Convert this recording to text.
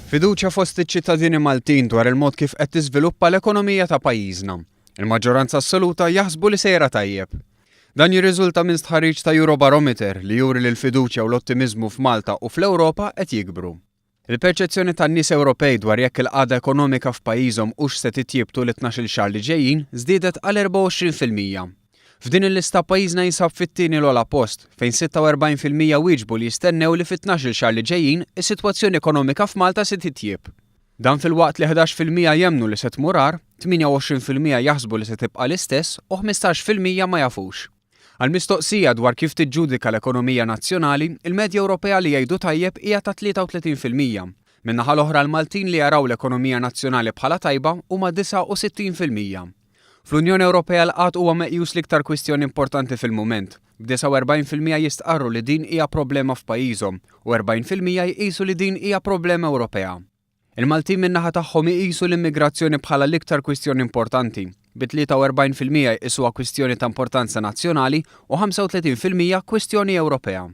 Fiduċja fost iċ-ċittadini Maltin dwar il-mod kif qed tiżviluppa l-ekonomija ta' pajjiżna. Il-maġġoranza assoluta jaħsbu li sejra tajjeb. Dan jirriżulta minn stħarriġ ta' Eurobarometer li juri li l-fiduċja u l-ottimiżmu f'Malta u fl-Ewropa qed jikbru. Il-perċezzjoni tan-nies Ewropej dwar jekk il-qagħda ekonomika f'pajjiżhom hux se titjieb tul it-tnax-il xahar li ġejjin żdiedet għal 24%. F'din il-lista pajjiżna jinsab fit-tieni l-ogħla post, fejn 46% wieġbu li jistennew li fit-tnax-il xahar li ġejjin is-sitwazzjoni ekonomika f'Malta se titjieb. Dan filwaqt li 11% jemmnu li se tmur agħar, 28% jaħsbu li se tibqa' l-istess u 15% ma jafux. Għall-mistoqsija dwar kif tiġġudika l-ekonomija nazzjonali, il-medja Ewropea li jgħidu tajjeb hija ta' 33%. Min-naħa l-oħra l-Maltin li jaraw l-ekonomija nazzjonali bħala tajba huma 69%. Fl-Unjoni Ewropea l-qgħad huwa meqjus l-iktar kwistjoni importanti fil-mument, b'49% jistqarru li din hija problema f'pajjiżhom u 40% jqisu li din hija problema Ewropea. Il-Maltin min-naħa tagħhom iqisu l-immigrazzjoni bħala l-iktar kwistjoni importanti, bi 43% jqisuha kwistjoni ta' importanza nazzjonali u 35% kwistjoni Ewropea.